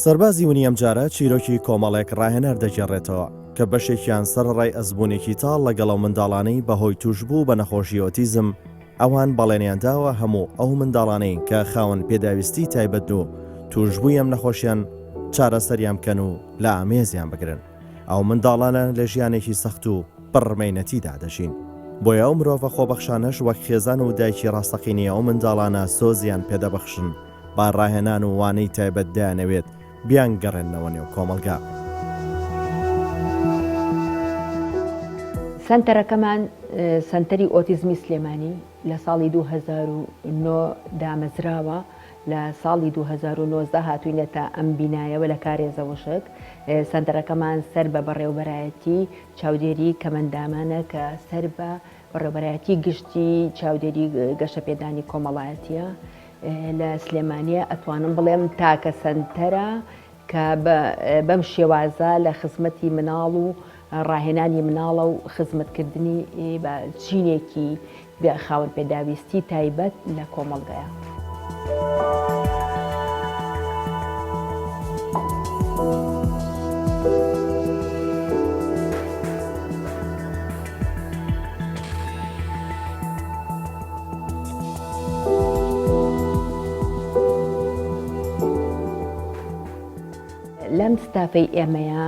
سەربازی ونی ئەمجارە چیرۆکی کۆمەڵێک ڕاهێنەر دەگێڕێتەوە کە بەشێکیان سەرەڕای ئەزموونێکی تاڵ لەگەڵ ئەو منداڵانەی بەهۆی تووشبوو بە نەخۆشی ئۆتیزم ئەوان بەڵێنیان داوە هەموو ئەو منداڵانەی کە خاوەن پێداویستی تایبەتن و تووشبووی ئەم نەخۆشیەن چارەسەریان بکەن و لە ئامێزیان بگرن. ئەو منداڵانە لە ژیانێکی سەخت و پڕ مەینەتیدا دەژین. بۆیە ئەو مرۆڤە خۆبەخشانەش وەک خێزان و دایکی ڕاستەقینەی ئەو منداڵانە سۆزیان پێدەبەخشن، بە ڕاهێنان و وانەی تایبەت دەیانەوێت بیانگەڕێننەوە نێو کۆمەڵگا. سەنتەرەکەمان سەنتەری ئۆتیزمی سلێمانی لە ساڵی 2009 دامەزراوە، لە ساڵی 2019 هاتووینەتە ئەم بینایەوە لە کارێزە وشک. سەنتەرەکەمان سەر بە بەڕێوەبەرایەتی چاودێری کەمەندامانە کە سەر بە بەڕێوەبەرایەتی گشتی چاودێری گەشەپێدانی کۆمەڵایەتیە لە سلێمانیە ئەتوانم بڵێم تاکە سەنتەرە کە بەم شێوازە لە خزمەتی مناڵ و ڕاهێنانی مناڵە و خزمەتکردنی بە چینێکی خاوەن پێداویستی تایبەت لە کۆمەڵگەیە. لەم ستافەی ئێمەیە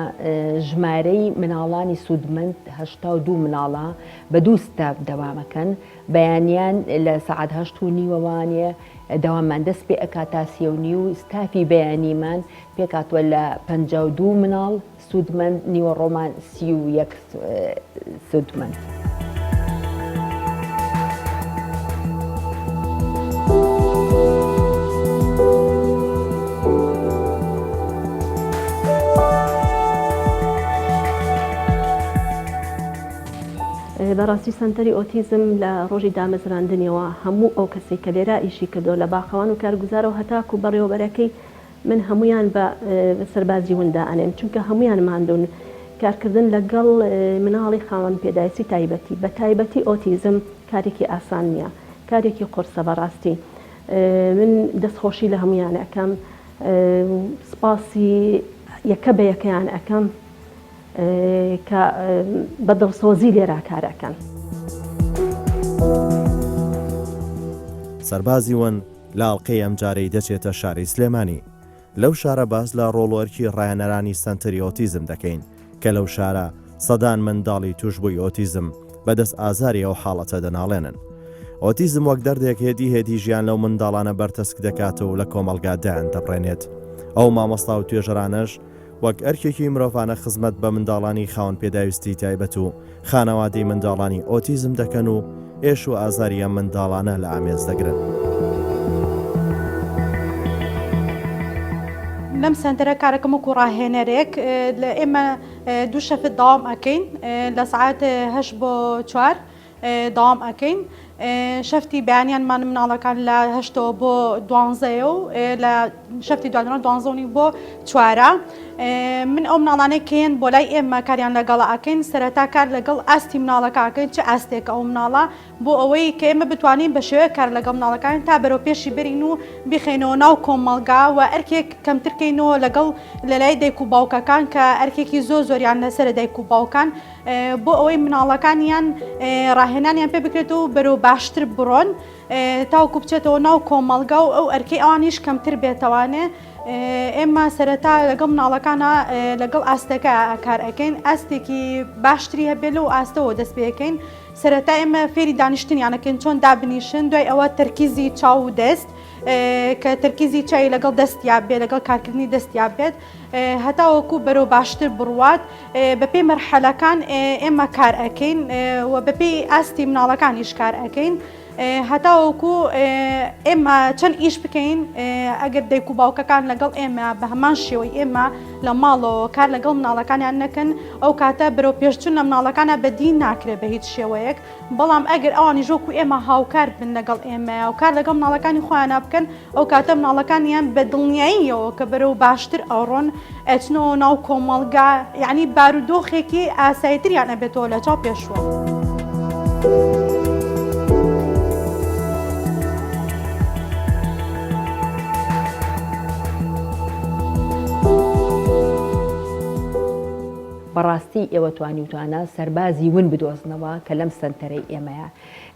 ژمارەی مناڵانی سوودمەند 82 مناڵە بە دوو ستاف دەوامەکەن بەیانیان لە سەعات هەشت و نیوەوانێ دەواممان دەست پێ ئەکات تا سێ و نیو ستافی بەیانیمان پێکهاتووە لە 52 مناڵ سوودمەند نیوەڕۆمان 31 سوودمەند. بەڕاستی سەنتەری ئۆتیزم لە ڕۆژی دامەزراندنیەوە هەموو ئەو کەسەی کە لێرە ئیشی کردووە لە باخەوان و کارگوزارەوە هەتاکو بەڕێوەبەرەکەی من هەموویان بە سەربازی ون دائەنێم چونکە هەموویان ماندوون کارکردن لەگەڵ مناڵی خاوەن پێداویستی تایبەتی بە تایبەتی ئۆتیزم کارێکی ئاسان نییە کارێکی قورسە بەڕاستی من دەستخۆشی لە هەموویان ئەکەم سپاسی یەکە بە یەکەیان ئەکەم کە بە دڵسۆزی لێرا کار ئەکەن. سەربازی ون لە ئەڵقەی ئەمجارەی دەچێتە شاری سلێمانی. لەو شارە باس لە ڕۆڵ و ئەرکی ڕاهێنەرانی سەنتەری ئۆتیزم دەکەین کە لەو شارە سەدان منداڵی تووشبووی ئۆتیزم بەدەست ئازاری ئەو حاڵەتە دەناڵێنن. ئۆتیزم وەک دەردێک هێدی هێدی ژیان لەو منداڵانە بەرتەسک دەکات و لە کۆمەڵگا دایاندەبڕێنێت. ئەو مامۆستا و توێژەرانەش وەک ئەرکێکی مرۆڤانە خزمەت بە منداڵانی خاوەن پێداویستی تایبەت و خانەوادەی منداڵانی ئۆتیزم دەکەن و ئێش و ئازاری ئەم منداڵانە لە ئامێز دەگرن. لەم سەنتەرە کارەکەم وەکو ڕاهێنەرێک لە ئێمە دوو شەفت دەوام ئەکەین لە سەعات هەشت بۆ چوار دەوام ئەکەین شەفتی بەیانیانمان مناڵەکان لە هەشتەوە بۆ دوانزەیە و لە شەفتی دوانەوە دوانزە و نیو بۆ چوارە من ئەو مناڵانەی کە یەن بۆ لای ئێمە کاریان لەگەڵ ئەکەین سەرەتا کار لەگەڵ ئاستی مناڵەکە ئەکەین چ ئاستێکە ئەو مناڵە بۆ ئەوەی کە ئێمە بتوانین بە شێوەیەک کار لەگەڵ مناڵەکان تا بەرەو پێشی برین و بیخەینەوە ناو کۆمەڵگا و ئەرکێک کەمتر کەینەوە لەگەڵ لەلای دایک و باوکەکان کە ئەرکێکی زۆر زۆریان لەسەرە دایک و باوکان بۆ ئەوەی مناڵەکانیان ڕاهێنانیان پێ بکرێت و بەرەو باشتر بڕۆن تاوەکو بچێتەوە ناو کۆمەڵگا و ئەو ئەرکەی ئەوانیش کەمتر بێتەوانێ ئێمە سەرەتا لەگەڵ مناڵەکانە لەگەڵ ئاستەکە کار ئەەکەین ئاستێکی باشتری هەبێت لەو ئاستەوە دەست پێەکەین سەرەتا ئێمە فێری دانیشتنیانەکەین چۆن دابنیشن دوای ئەوە تەرکیزی چاو و دەست کە تەرکیزی چای لەگەڵ دەستیا بێت لەگەڵ کارکردنی دەستیا بێت هەتاوەکو بەرەو باشتر بڕوات بەپێی مەرحەلەکان ئێمە کار ئەکەین و بەپێی ئاستی مناڵەکانیش کار ئەکەین هەتاوەکو ئێمە چەند ئیش بکەین ئەگەر دایک و باوکەکان لەگەڵ ئێمە بە هەمان شێوەی ئێمە لە ماڵەوە کار لەگەڵ مناڵەکانیان نەکەن ئەو کاتە بەرەو پێشچون لە مناڵەکانە بەدی ناکرێت بە هیچ شێوەیەک بەڵام ئەگەر ئەوانیش وەکو ئێمە هاوکار بن لەگەڵ ئێمەیا و کار لەگەڵ مناڵەکانی خۆیانا بکەن ئەو کاتە مناڵەکانیان بە دڵنیاییەوە کە بەرەو باشتر ئەڕۆن ئەچنەوە ناو کۆمەڵگا یعنی بارودۆخێکی ئاساییتریان ئەبێتەوە لە چاو پێشووە. بەڕاستی ئێوە توانیوتانە سەربازی ون بدۆزنەوە کە لەم سەنتەرەی ئێمەیە.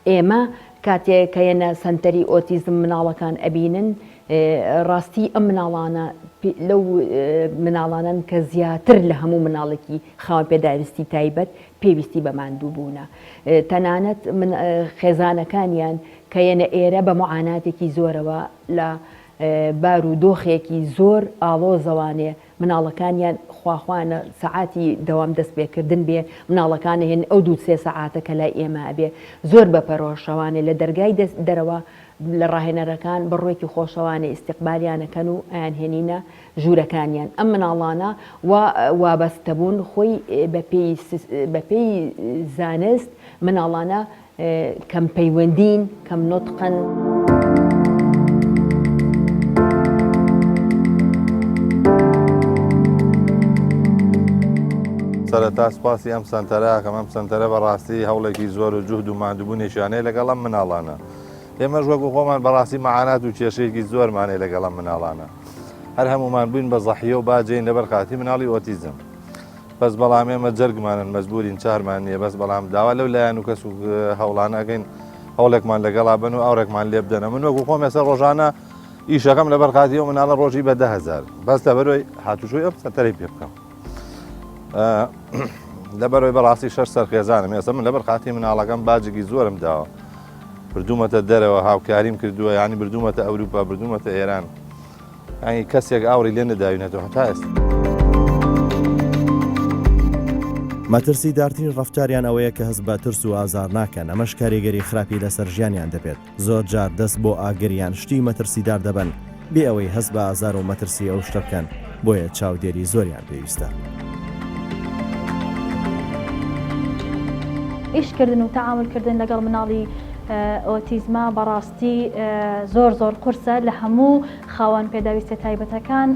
ئێمە کاتێ کە یەنە سەنتەری ئۆتیزم مناڵەکان ئەبینن ڕاستی ئەم مناڵانە لەو مناڵانەن کە زیاتر لە هەموو مناڵێکی خاوەن پێداویستی تایبەت پێویستی بە ماندوو بوونە تەنانەت من خێزانەکانیان کە یەنە ئێرە بە معاناتێکی زۆرەوە لە بار و دۆخێکی زۆر ئاڵۆزەوانێ مناڵەکانیان خواخوانە سەعاتی دەوام دەست پێکردن بێ مناڵەکان هێن ئەو دوو سێ سەعاتە کە لای ئێمە ئەبێ زۆر بە پەرۆشەوانێ لە دەرگای دەست دەرەوە لە ڕاهێنەرەکان بە ڕووێکی خۆشەوانێ ئیستیقبالیان ئەکەن و ئەیانهێنینە ژوورەکانیان ئەم مناڵانە وا وابەستەبوون خۆی بەپێی بەپێی زانست مناڵانە کەم پەیوەندین، کەم نوتقن. سەرەتا سوپاسی ئەم سەنتەرە ئەکەم، ئەم سەنتەرە بەڕاستی هەوڵێکی زۆر و جوهد و ماندووبوونێکیان هەیە لەگەڵ ئەم مناڵانە. ئێمەش وەکو خۆمان بەڕاستی مەعانات و کێشەیەکی زۆرمان هەیە لەگەڵ ئەم مناڵانە. هەر هەموومان بووین بە زەحیە و باجێین لەبەر خاتری مناڵی ئۆتیزم. بەس بەڵام ئێمە جەرگمانن مەجبورین چارمان نییە بەس بەڵام داوا لەو لایەن و کەس و هەوڵانە ئەگەین هەوڵێکمان لەگەڵا بن و ئاوڕێکمان لێ بدەنە من وەکو خۆم ئێستا ڕۆژانە ئیشەکەم لەبەر خاتی ئەو مناڵە ڕۆژی بە 10هزار بەس لەبەرەوەی هاتوچۆی ئەم سەنتەرەی پێ بکەم لەبەرەوەی بەڕاستی شەش سەر خێزانم ئێستا من لەبەر خاتی مناڵەکەم باجێکی زۆرم داوە بردوومەتە دەرەوە هاوکاریم کردووە ینی بردوومەتە ئەوروپا بردوومەتە ئێران یانی کەسێک ئاوڕی لێ نەداوینەتەوە هەتا ئێستا. مەترسیدارترین ڕەفتاریان ئەوەیە کە هەست بە ترس و ئازار ناکەن، ئەمەش کاریگەری خراپی لەسەر ژیانیان دەبێت، زۆرجار دەست بۆ ئاگر یان شتی مەترسیدار دەبەن بێ ئەوەی هەست بە ئازار و مەترسی ئەو شتە بکەن، بۆیە چاودێری زۆریان پێویستە. ئیشکردن و تەعامول کردن لەگەڵ مناڵی ئۆتیزمە بەڕاستی زۆر زۆر قورسە لە هەموو خاوەن پێداویستیە تایبەتەکان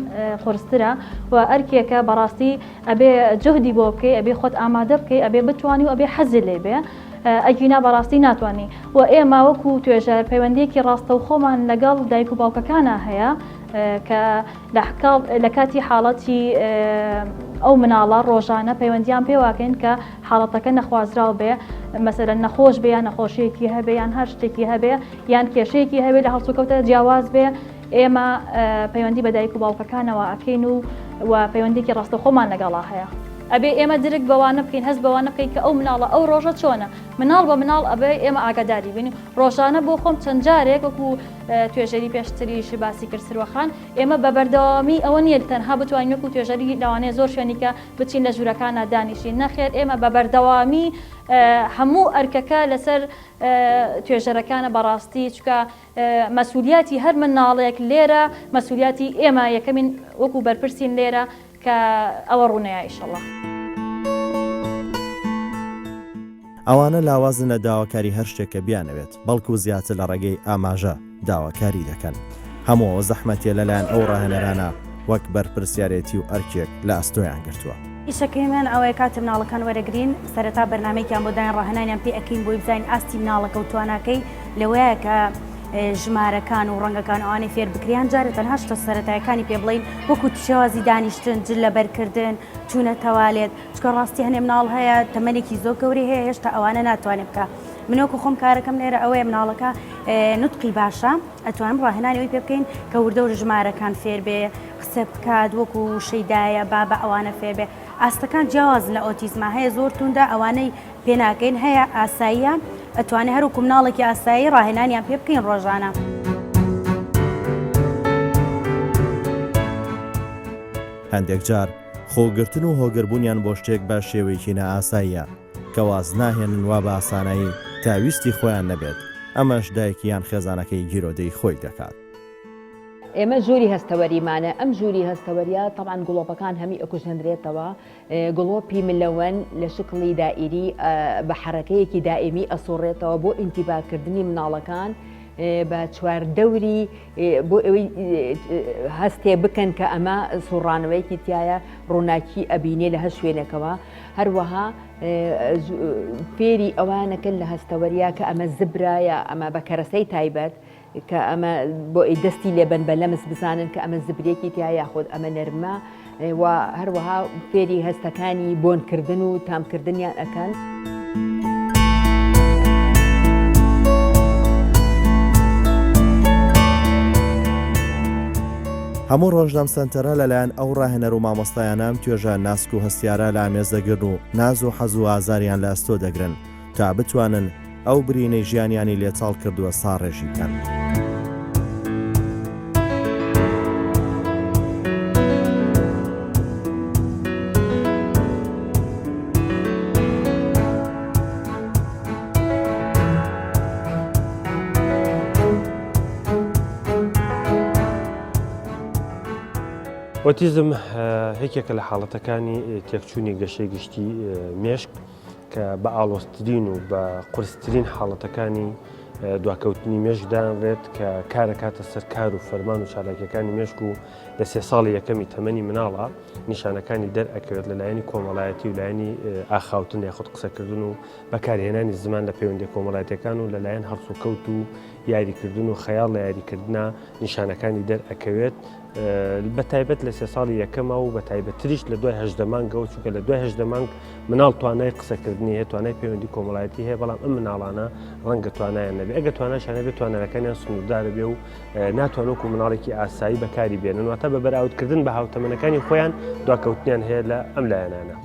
قورسترە و ئەرکێکە بەڕاستی ئەبێ جوهدی بۆ بکەی ئەبێ خۆت ئامادە بکەی ئەبێ بتوانی و ئەبێ حەزی لێ بێ ئەگینا بەڕاستی ناتوانی و ئێمە وەکو توێژەر پەیوەندیەکی ڕاستەوخۆمان لەگەڵ دایک و باوکەکانە هەیە کە لە کاتی حاڵەتی ئەو مناڵە ڕۆژانە پەیوەندیان پێواکەین کە حاڵەتەکە نەخوازراو بێ مەسەلەن نەخۆش بێ یان نەخۆشیەکی هەبێ یان هەر شتێکی هەبێ یان کێشەیەکی هەبێ لە هەڵسوکەوتە جیاواز بێ ئێمە پەیوەندی بە دایک و باوکەکانەوە ئەکەین و و پەیوەندێکی ڕاستەخۆمان لەگەڵا هەیە. ئەبێ ئێمە درک بەوانە بکەین هەست بەوانە بکەین کە ئەو مناڵە ئەو ڕۆژە چۆنە مناڵ بە مناڵ ئەبێ ئێمە ئاگاداری بین ڕۆژانە بۆ خۆم چەند جارێک وەکو توێژەری پێشتریش باسی کرد سروەخان ئێمە بە بەردەوامی ئەوە نییە تەنها بتوانین وەکو توێژەری لەوانەیە زۆر شوێنی کە بچین لە ژوورەکانە دانیشین نەخێر ئێمە بە بەردەوامی هەموو ئەرکەکە لەسەر توێژەرەکانە بەڕاستی چکە مەسولیاتی هەر مناڵێک لێرە مەسولیاتی ئێمە یەکەمین وەکو بەرپرسین لێرە کە ئەوە ڕوونەیە ئیشەڵا. ئەوانە لاوازن لە داواکاری هەر شتێک کە بیانەوێت، بەڵکو زیاتر لە ڕێگەی ئاماژە داواکاری دەکەن. هەموو ئەو زەحمەتیە لەلایەن ئەو ڕاهێنەرانە وەک بەرپرسیارێتی و ئەرکێک لە ئەستۆیان گرتووە. ئیشەکەی من ئەوەیە کاتێ مناڵەکان وەرەگرین سەرەتا بەرنامەیەکیان بۆ داین ڕاهێنانیان پێ ئەکەین بۆی بزانین ئاستی مناڵەکە و تواناکەی لەوەیە کە ژمارەکان و ڕەنگەکان ئەوانەی فێر بکریان جارێ تەنها شتە سەرەتایەکانی پێ بڵین وەکو شێوازی دانیشتن جل لەبەرکردن چوونە تەوالێت چکە ڕاستی هەنێ مناڵ هەیە تەمەنێکی زۆر گەورەی هەیە هێشتا ئەوانە ناتوانێت بکە من وەکو خۆم کارەکەم لێرە ئەوەیە مناڵەکە نوتقی باشە ئەتوانم ڕاهێنانی ئەوی پێ بکەین کە وردە وردە ژمارەکان فێر بێ قسە بکات وەکو وشەی دایە بابە ئەوانە فێر بێ ئاستەکان جیاوازن لە ئۆتیزما هەیە زۆر توندە ئەوانەی پێناکەین هەیە ئاساییە ئەتوانێ هەروکو مناڵێکی ئاسایی ڕاهێنانیان پێ بکەین ڕۆژانە. هەندێک جار خۆگرتن و هۆگربوونیان بۆ شتێک بە شێوەیەکی نائاساییە کە واز ناهێنن وا بە ئاسانایی تا ویستی خۆیان نەبێت، ئەمەش دایک یان خێزانەکەی گیرۆدەی خۆی دەکات. ئێمە ژووری هەستەوەریمانە، ئەم ژووری هەستەوەریە تەبعەن گڵۆپەکان هەمی ئەکوژێنرێتەوە، گڵۆپی ملەوەن لە شکڵی دائیری بە حەرەکەیەکی دائیمی ئەسوڕێتەوە بۆ ئینتیباکردنی مناڵەکان بە چواردەوری بۆ ئەوەی هەستێ بکەن کە ئەمە سوڕانەوەیەکی تایە ڕووناکی ئەبینێ لە هەر شوێنێکەوە هەروەها فێری ئەوانەکەن لە هەستەوەریا کە ئەمە زبرایە ئەمە بە کەرەسەی تایبەت. کە ئەمە بۆ ئەی دەستی لێبەن بە لەمس بزانن کە ئەمە زبرێکی تیا یاخود ئەمە نەرمە و هەروەها فێری هەستەکانی بۆنکردن و تامکردنیان ئەکەن. هەموو ڕۆژ لەم سەنتەرە لەلایەن ئەو ڕاهێنەر و مامۆستایانە ئەم توێژە ناسک و هەستیارە لە ئامێز دەگرن و ناز و حەز و ئازاریان لە ئەستۆ دەگرن تا بتوانن ئەو برینەی ژیانیانی لێ چاڵ کردووە ساڕێژی بکەن. ئۆتیزم یەکێکە لە حاڵەتەکانی تێکچوونی گەشەی گشتی مێشک کە بە ئاڵۆزترین و بە قورسترین حاڵەتەکانی دواکەوتنی مێشک دانرێت کە کارەکاتە سەر کار و فەرمان و چالاکیەکانی مێشک و لە سێ ساڵی یەکەمی تەمەنی مناڵە نیشانەکانی دەرئەکەوێت لە لایەنی کۆمەڵایەتی و لایەنی ئاخاوتن یاخود قسەکردن و بەکارهێنانی زمان لە پەیوەندیە کۆمەڵایەتیەکان و لەلایەن هەڵسوکەوت و یاریکردن و خەیاڵ لە یاریکردنا نیشانەکانی دەرئەکەوێت بە تایبەت لە سێ ساڵی یەکەمە و بە تایبەتتریش لە دوای هەژدە مانگەوە چونکە لە دوای هەژدە مانگ مناڵ توانای قسەکردنی هەیە توانای پەیوەندی کۆمەڵایەتی هەیە بەڵام ئەم مناڵانە ڕەنگە توانایان نەبێ ئەگە تواناشیان هەبێت تواناکانیان سنووردارە بێ و ناتوان وەکو مناڵێکی ئاسایی بەکاری بێنن واتە بە بەراوردکردن بە هاوتەمەنەکانی خۆیان دواکەوتنیان هەیە لە ئەم لایەنانە.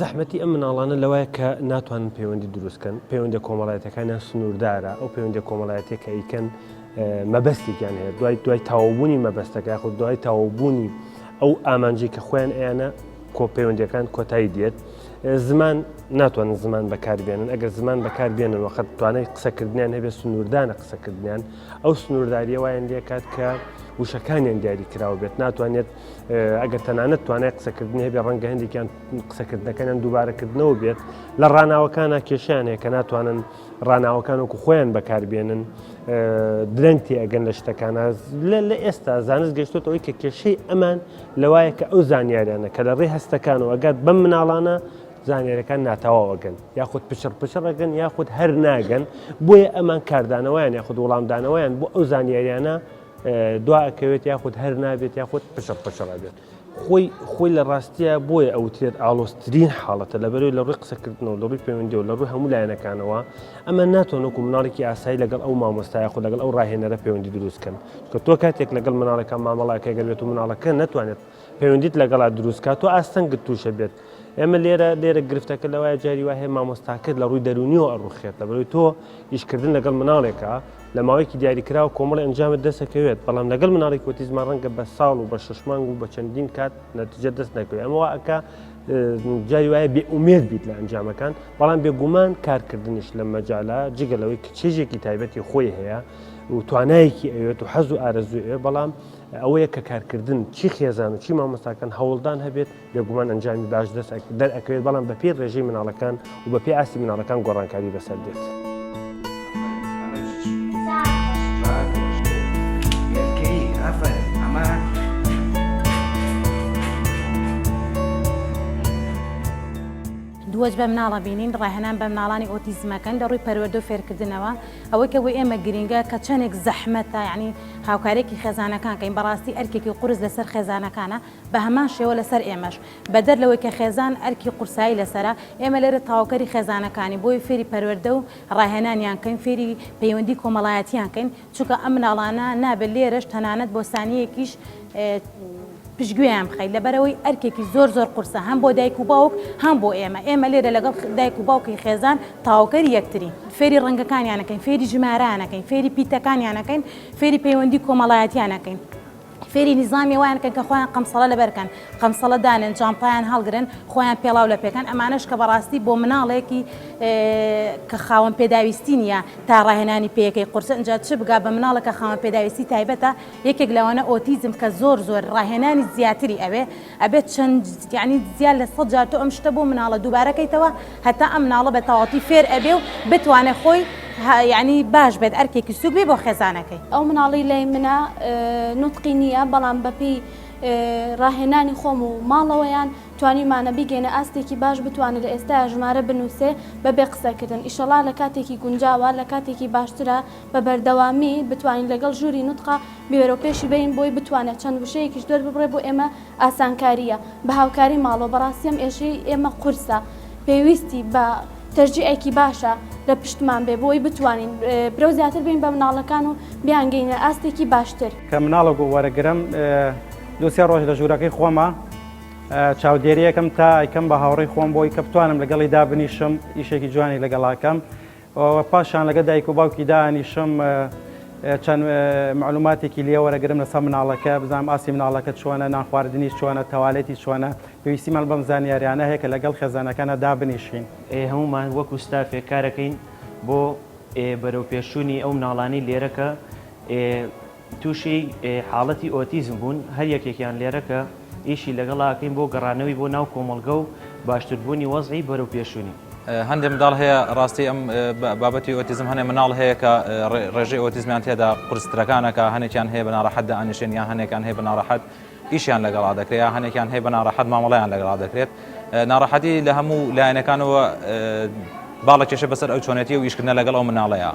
زەحمەتی ئەم مناڵانە لەوایە کە ناتوانن پەیوەندی دروست کەن، پەیوەندیە کۆمەڵایەتیەکانیان سنووردارە، ئەو پەیوەندیە کۆمەڵایەتیە کە ئەیکەن مەبەستێکیان هەیە، دوای دوای تەواوبوونی مەبەستەکە یاخود دوای تەواوبوونی ئەو ئامانجەی کە خۆیان ئەیانە کۆ پەیوەندیەکان کۆتایی دێت. زمان ناتوانن زمان بەکار بێنن، ئەگەر زمان بەکار بێنن وەخت توانای قسەکردنیان هەبێت سنووردانە قسەکردنیان، ئەو سنوورداریە وایان لێکات کە وشەکانیان دیاری کراو بێت، ناتوانێت ئەگەر تەنانەت توانای قسەکردنی هەبێ ڕەنگە هەندێکیان قسەکردنەکانیان دووبارەکردنەوە بێت لە ڕاناوەکانە کێشیان هەیە کە ناتوانن ڕاناوەکان وەکو خۆیان بەکاربێنن درەنگ تێ ئەگەن لە شتەکانە لە ئێستا زانست گەشتۆتەوەی کە کێشەی ئەمان لەوایە کە ئەو زانیاریانە کە لە ڕێ هەستەکانەوە ئەگات بەم مناڵانە زانیارەکان ناتەواو ئەگەن یاخود پچڕ پچڕ ئەگەن یاخود هەر ناگەن بۆیە ئەمان کاردانەوەیان یاخود وەڵامدانەوەیان بۆ ئەو زانیاریانە دوا ئەکەوێت یاخود هەر نابێت یاخود پچڕ پچڕ ئەبێت. خۆی خۆی لە ڕاستیە بۆیە ئەوترێت ئاڵۆزترین حاڵەتە لەبەرەوەی لە ڕووی قسەکردنەوە لە ڕووی پەیوەندیەوە لە ڕووی هەموو لایەنەکانەوە ئەمە ناتوان وەکو مناڵێکی ئاسایی لەگەڵ ئەو مامۆستا یاخود لەگەڵ ئەو ڕاهێنەرە پەیوەندی دروست کەن چونکە تۆ کاتێک لەگەڵ مناڵێکا مامەڵەکەی گەر بێت و مناڵەکە نەتوانێت پەیوەندیت لەگەڵا دروست کات تۆ ئاستەنگت تووشە بێت ئێمە لێرە لێرە گرفتەکە لەوایە جاری وا هەیە مامۆستاکەت لە ڕووی دەروونیەوە ئەڕوخێت لەبەرەوەی تۆ ئیشکردن لەگەڵ مناڵێکە لە ماوەیەکی دیاریکراو کۆمەڵی ئەنجامت دەستەکەوێت بەڵام لەگەڵ مناڵێکی ئۆتیزما ڕەنگە بە ساڵ و بە شەش مانگ و بە چەندین کات نەتیجە دەست نەکەوێت ئەمە وا ئەکا جاری وایە بێ ئومێد بیت لە ئەنجامەکان بەڵام بێگومان کارکردنیش لەم مەجالە جگە لەوەی کە چێژێکی تایبەتی خۆی هەیە و توانایەکی ئەوێت و حەز و ئارەزووی ئەوێت بەڵام ئەوەیە کە کارکردن چی خێزان و چی مامۆستاکان هەوڵدان هەبێت بێگومان ئەنجامی باش دەست دەرئەکەوێت بەڵام بەپێی ڕێژەی مناڵەکان و بەپێی ئاستی مناڵەکان گۆڕانکاری بەسەر دێت. دووەج بە مناڵە بینین ڕاهێنان بە مناڵانی ئۆتیزمەکەن لە ڕووی پەروەردە و فێرکردنەوە ئەوەی کە بۆ ئێمە گرینگە کە چەندێک زەحمەتە یعنی هاوکارێکی خێزانەکان کەین بەڕاستی ئەرکێکی قورس لەسەر خێزانەکانە بە هەمان شێوە لەسەر ئێمەش. بەدەر لەوەی کە خێزان ئەرکی قورسایی لەسەرە، ئێمە لێرە تەواوکەری خێزانەکانین بۆی فێری پەروەردە و ڕاهێنانیان کەین، فێری پەیوەندی کۆمەڵایەتیان کەین، چونکە ئەم مناڵانە نابێت لێرەش تەنانەت بۆ سانیەیەکیش پشتگوێیان بخەیت، لەبەرئەوەی ئەرکێکی زۆر زۆر قورسە هەم بۆ دایک و باوک هەم بۆ ئێمە، ئێمە لێرە لەگەڵ دایک و باوکی خێزان تەواوکەری یەکترین. فێری ڕەنگەکانیان ئەکەین، فێری ژمارەیان ئەکەین، فێری پیتەکانیان ئەکەین، فێری پەیوەندی کۆمەڵایەتیان ئەکەین. فێری نیزامی وایان کەن کە خۆیان قەمسەڵە لەبەر کەن، قەمسەڵە دانێن، جانتایان هەڵگرن، خۆیان پێڵاو لە پێکەن، ئەمانەش کە بەڕاستی بۆ مناڵێکی کە خاوەن پێداویستی نییە تا ڕاهێنانی پێیەکەی قورسە، ئینجا چ بگا بە مناڵێک کە خاوەن پێداویستی تایبەتە، یەکێک لەوانە ئۆتیزم کە زۆر زۆر ڕاهێنانی زیاتری ئەوێ، ئەبێت چەند یانی زیاد لە سەد جار تۆ ئەم شتە بۆ مناڵە دووبارە کەیتەوە هەتا ئەم مناڵە بە تەواوەتی فێر ئەبێ و بتوانێ خۆی یانی باش بێت ئەرکێکی سوک بێ بۆ خێزانەکەی. ئەو مناڵەی لای منە نوتقی نییە بەڵام بەپێی. ڕاهێنانی خۆم و ماڵەوەیان توانیومانە بیگەینە ئاستێکی باش بتوانێت لە ئێستایا ژمارە بنووسێ بەبێ قسەکردن ئیشەڵا لە کاتێکی گونجاوە لە کاتێکی باشترا بە بەردەوامی بتوانین لەگەڵ ژووری نوتقا بەرەو پێشی بەین بۆی بتوانێت چەند وشەیەکیش دەرببڕێ بۆ ئێمە ئاسانکارییە بە هاوکاری ماڵەوە بەڕاستی ئەم ئێشەی ئێمە قورسە پێویستی بە تەشجیعێکی باشە لە پشتمان بێ بۆی بتوانین برەو زیاتر بین بە مناڵەکان و بیانگەینە ئاستێکی باشتر. کە مناڵێک وەرەگرم دوو سێ ڕۆژ لە ژوورەکەی خۆمە چاودێریەکەم تا ئەیکەم بە هاوڕێی خۆم بۆی کە بتوانم لەگەڵی دابنیشم ئیشێکی جوانی لەگەڵاکەم و پاشان لەگە دایک و باوکی دانیشم چەند معلوماتێکی لێ وەرەگرم لەسەر مناڵەکە بزانم ئاستی مناڵەکە چۆنە نان خواردنی چۆنە تەوالێتی چۆنە پێویستیمان بەم زانیاریانە هەیە کە لەگەڵ خێزانەکانە دابنیشین. هەموومان وەکو ستافێک کارەکەین بۆ بەرەوپێشچوونی ئەو مناڵانەی لێرە کە تووشی حاڵەتی ئۆتیزم بوون، هەر یەکێکیان لێرە کە ئیشی لەگەڵا ئەکەین بۆ گەڕانەوەی بۆ ناو کۆمەڵگە و باشتربوونی وەزعی بەرەوپێشچوونی. هەندێک منداڵ هەیە ڕاستی ئەم بابەتی ئۆتیزم هەنێ مناڵ هەیە کە ڕێژەی ئۆتیزمیان تێدا قورسترەکانە کە هەنێکیان هەیە بە ناڕەحەت دائەنیشن یان هەنێکان هەیە بە ناڕەحەت ئیشیان لەگەڵا دەکرێت یا هەنێکیان هەیە بە ناڕەحەت مامەڵەیان لەگەڵا دەکرێت ناڕەحەتی لە هەموو لایەنەکانەوە باڵە کێشە بەسەر ئەو چۆنێتی و ئیشکردنە لەگەڵ ئەو مناڵەیە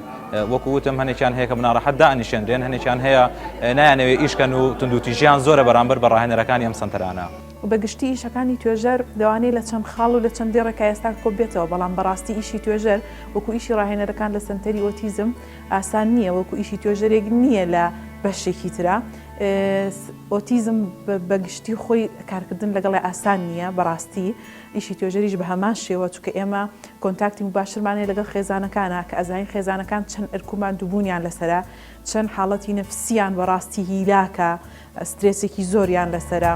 وەکو وتم هەنێکیان هەیە کە بناڕەحەت دانیشێنرێن هەنێکیان هەیە نایانەوێ ئیشکەن و توندوتیژیان زۆرە بەرامبەر بە ڕاهێنەرەکانی ئەم سەنتەرانە. بە گشتی ئیشەکانی توێژەر لەوانەیە لە چەند خاڵ و لە چەند دێڕێکا ئێستا کۆ بێتەوە، بەڵام بەڕاستی ئیشی توێژەر وەکو ئیشی ڕاهێنەرەکان لە سەنتەری ئۆتیزم ئاسان نییە، وەکو ئیشی توێژەرێک نییە لە بەشێکی ترا. ئۆتیزم بە گشتی خۆی کارکردن لەگەڵی ئاسان نییە بەڕاستی، ئیشی توێژەریش بە هەمان شێوە، چونکە ئێمە کۆنتاکتی موباشرمان هەیە لەگەڵ خێزانەکانا کە ئەزانین خێزانەکان چەند ئەرک و ماندووبوونیان لەسەرە، چەند حاڵەتی نەفسییان بەڕاستی هیلاکە، سترێسێکی زۆریان لەسەرە.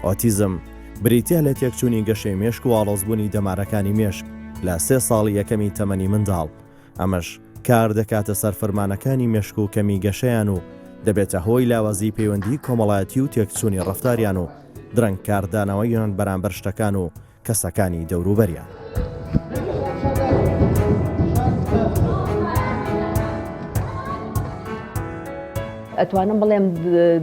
ئۆتیزم بریتییە لە تێکچوونی گەشەی مێشک و ئاڵۆزبوونی دەمارەکانی مێشک لە سێ ساڵی یەکەمی تەمەنی منداڵ، ئەمەش کار دەکاتە سەر فرمانەکانی مێشک و کەمی گەشەیان و دەبێتە هۆی لاوازی پەیوەندی کۆمەڵایەتی و تێکچوونی ڕەفتاریان و درەنگ کاردانەوەیان بەرامبەر شتەکان و کەسەکانی دەوروبەریان. ئەتوانم بڵێم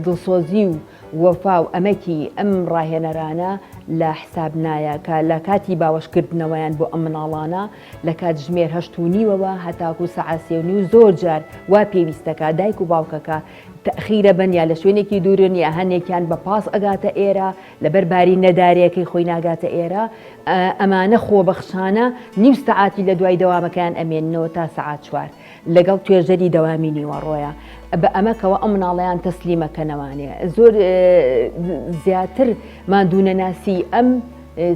دڵسۆزی و وەفا و ئەمەکی ئەم ڕاهێنەرانە لە حساب نایە کە لە کاتی باوەشکردنەوەیان بۆ ئەم مناڵانە لە کاتژمێر هەشت و نیوەوە هەتاکو سەعات سێ و نیو زۆر جار وا پێویستەکە دایک و باوکەکە تەئخیرە بن یا لە شوێنێکی دوورن یا هەنێکیان بە پاس ئەگاتە ئێرە لەبەر باری نەدارێکەی خۆی ناگاتە ئێرە ئەمانە خۆبەخشانە نیو سەعاتی لە دوای دەوامەکەیان ئەمێننەوە تا سەعات چوار لەگەڵ توێژەری دەوامی نیوەڕۆیە بە ئەمەکەوە ئەم مناڵەیان تەسلیمەکەنەوانێ زۆر زیاتر ماندوونەناسی ئەم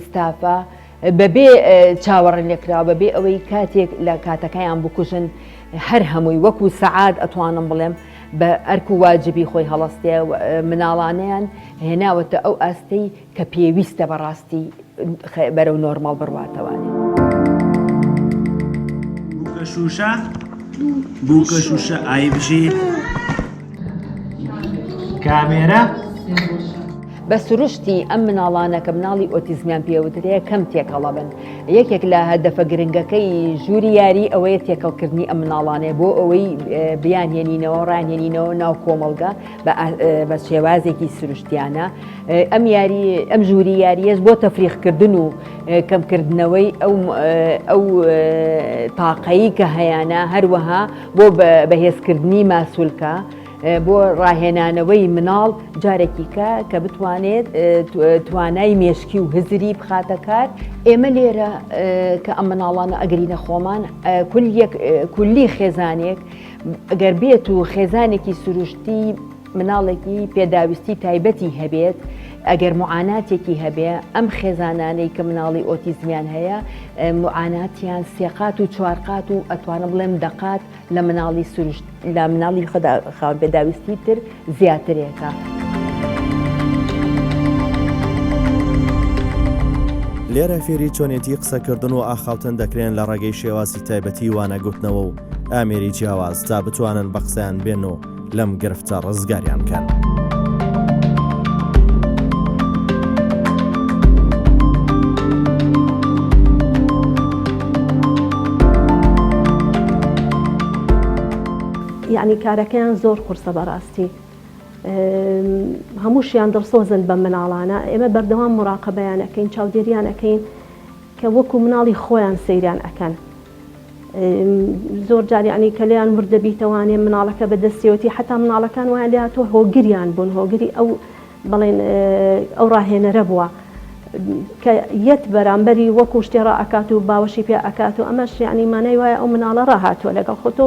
ستافە بەبێ چاوەڕێ لێکراو بەبێ ئەوەی کاتێک لە کاتەکەیان بکوژن هەر هەمووی وەکو سەعات ئەتوانم بڵێم بە ئەرک و واجبی خۆی هەڵەستێ مناڵانیان هێناوەتە ئەو ئاستەی کە پێویستە بەڕاستی بەرەو نۆرماڵ بڕواتەوانێ. بووکە شووشە بووکە شووشە ئای بژی. کامێرا. بە سروشتی ئەم مناڵانە کە مناڵی ئۆتیزمیان پێوترێ کەم تێکەڵە بن یەکێک لە هەدەفە گرنگەکەی ژووری یاری ئەوەیە تێکەڵکردنی ئەم مناڵانەیە بۆ ئەوەی بیانهێنینەوە ڕانهێنینەوە ناو کۆمەڵگە بە شێوازێکی سروشتیانە ئەم یاری ئەم ژووری یاریەش بۆ تەفریخکردن و کەمکردنەوەی ئەو ئەو تاقەیی کە هەیانە هەروەها بۆ بەهێزکردنی ماسولکە بۆ ڕاهێنانەوەی مناڵ جارێکی کە کە بتوانێت توانای مێشکی و هزری بخاتە کار ئێمە لێرە کە ئەم مناڵانە ئەگرینە خۆمان کولی خێزانێک گەر بێت و خێزانێکی سروشتی مناڵێکی پێداویستی تایبەتی هەبێت، ئەگەر موعاناتێکی هەبێ، ئەم خێزانانەی کە مناڵی ئۆتیزمیان هەیە موعاناتیان سێقات و چوارقات و ئەتوانم بڵێم دەقات لە مناڵی سروشت لە مناڵی خدا خاوەن پێداویستی تر زیاترێکە. لێرە فێری چۆنێتی قسەکردن و ئاخاوتن دەکرێن لە ڕێگەی شێوازی تایبەتی وانەگوتنەوە و ئامێری جیاواز تا بتوانن بە قسەیان بێن و لەم گرفتە ڕزگاریان بکەن. یەعنی کارەکەیان زۆر قورسە بەڕاستی هەمووشیان دڵسۆزن بەم مناڵانە ئێمە بەردەوام مراقەبەیان ئەکەین چاودێریان ئەکەین کە وەکو مناڵی خۆیان سەیریان ئەکەن زۆر جار یعنی کە لێیان ورد دەبیتەوانێ مناڵەکە بە دەستیەوەتی حتا مناڵەکان وایان لێ هاتووە هۆگریان بوون هۆگری ئەو بڵێن ئەو ڕاهێنەرە بووە کە یەت بەرامبەری وەکو شتێ ڕائەکات و باوەشی پێ ئەکات و ئەمەش یعنی مانای وایە ئەو مناڵە ڕاهاتووە لەگەڵ خۆ تۆ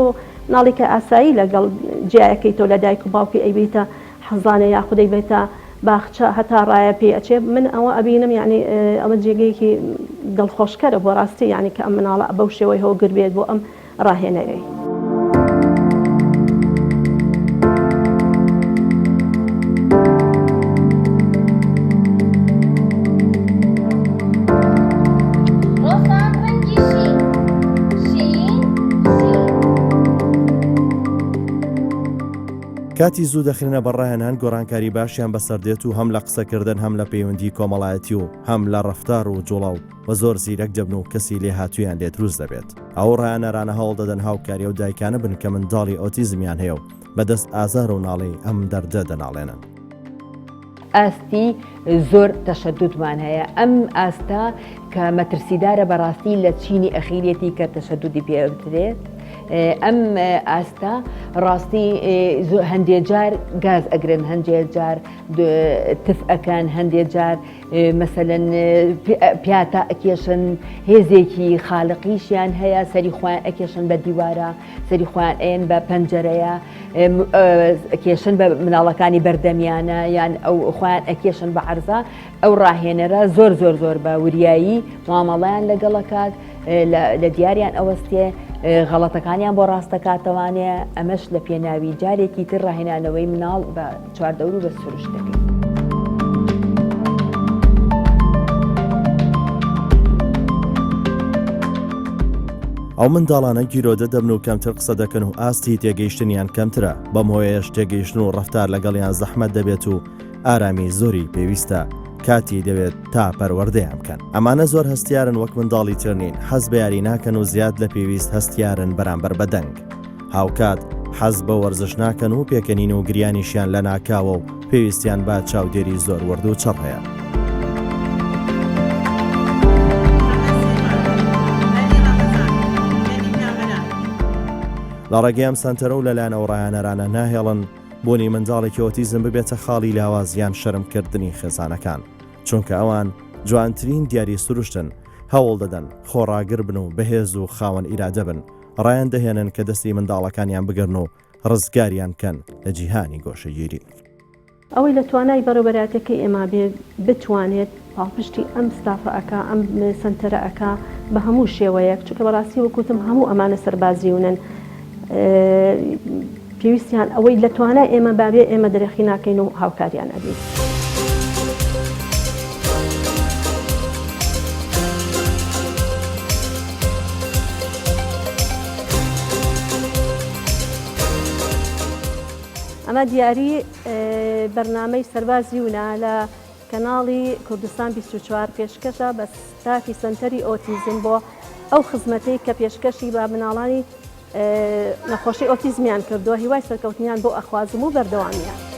مناڵی کە ئاسایی لەگەڵ جیایەکەی تۆ لە دایک و باوکی ئەیبیتە حەزانە یاخود ئەیبێتە باخچە هەتا ڕایە پێی ئەچێ من ئەوە ئەبینم یعنی ئەوە جێگەیەکی دڵخۆشکەرە بۆ ڕاستی یعنی کە ئەم مناڵە بەو شێوەی هۆگر بێت بۆ ئەم ڕاهێنەرەی. کاتی زوو دەخرێنە بەر ڕاهێنان گۆڕانکاری باشیان بەسەر دێت و هەم لە قسەکردن هەم لە پەیوەندی کۆمەڵایەتی و هەم لە ڕەفتار و جوڵە و و زۆر زیرەک دەبن و کەسی لێهاتوویان لێ دروست دەبێت. ئەو ڕاهێنەرانە هەوڵ دەدەن هاوکاری ئەو دایکانە بن کە منداڵی ئۆتیزمیان هەیە و بەدەست ئازار و ناڵەی ئەم دەردە دەناڵێنن. ئاستی زۆر تەشەدودمان هەیە، ئەم ئاستە کە مەترسیدارە بەڕاستی لە چینی ئەخیرێتی کە تەشەدودی پێ ئەوترێت، ئەم ئاستە ڕاستی هەندێ جار گاز ئەگرن، هەندێ جار تف ئەکەن، هەندێ جار مەسەلەن پیاتە ئەکێشن، هێزێکی خالقیشیان هەیە، سەری خۆیان ئەکێشن بە دیوارە، سەری خۆیان ئەیەن بە پەنجەرەیە، ئەکێشن بە مناڵەکانی بەردەمیانە یان ئەو خۆیان ئەکێشن بە عەرزا، ئەو ڕاهێنەرە زۆر زۆر زۆر بە وریایی مامەڵەیان لەگەڵەکات، لە دیاریان ئەوەستێ، غەڵەتەکانیان بۆ ڕاستەکاتەوانێ، ئەمەش لە پێناوی جارێکی تر ڕاهێنانەوەی مناڵ بە چواردەور و بە سروشت دەکەین. ئەو منداڵانە گیرۆدە دەبن و کەمتر قسە دەکەن و ئاستی تێگەیشتنیان کەمترە، بەم هۆیەش تێگەیشتن و ڕەفتار لەگەڵیان زەحمەت دەبێت و ئارامی زۆری پێویستە، کاتی دەوێت تا پەروەردەیان بکەن. ئەمانە زۆر هەستیارن وەک منداڵی تر نین، حەز بە یاری ناکەن و زیاد لە پێویست هەستیارن بەرامبەر بە دەنگ. هاوکات حەز بە وەرزش ناکەن و پێکەنین و گریانیشیان لەناکاوە و پێویستیان بە چاودێری زۆر ورد و چڕ هەیە. لە ڕێگەی ئەم سەنتەرە و لەلایەن ئەو ڕاهێنەرانە ناهێڵن بوونی منداڵێکی ئۆتیزم ببێتە خاڵی لاواز یان شەرمکردنی خێزانەکان، چونکە ئەوان جوانترین دیاری سروشتن، هەوڵ دەدەن خۆڕاگر بن و بەهێز و خاوەن ئیرادە بن، ڕایان دەهێنن کە دەستی منداڵەکانیان بگرن و ڕزگاریان بکەن لە جیهانی گۆشەگیری. ئەوەی لە توانای بەڕێوبەرایەتیەکەی ئێمە بێ بتوانێت پاڵپشتی ئەم ستافە ئەکا ئەم سەنتەرە ئەکا بە هەموو شێوەیەک چونکە بەڕاستی وەک وتم هەموو ئەمانە سەربازیونن پێویستیان ئەوەی لە توانای ئێمە بابێ ئێمە دەرێخی ناکەین و هاوکاریان ئەبین. ئەمە دیاری بەرنامەی سەربازی ونا لە کەناڵی کوردستان 24 پێشکەشە بە ستافی سەنتەری ئۆتیزم بۆ ئەو خزمەتەی کە پێشکەشی بە مناڵانی نەخۆشی ئۆتیزمیان کردووە هیوای سەرکەوتنیان بۆ ئەخوازم و بەردەوامیان.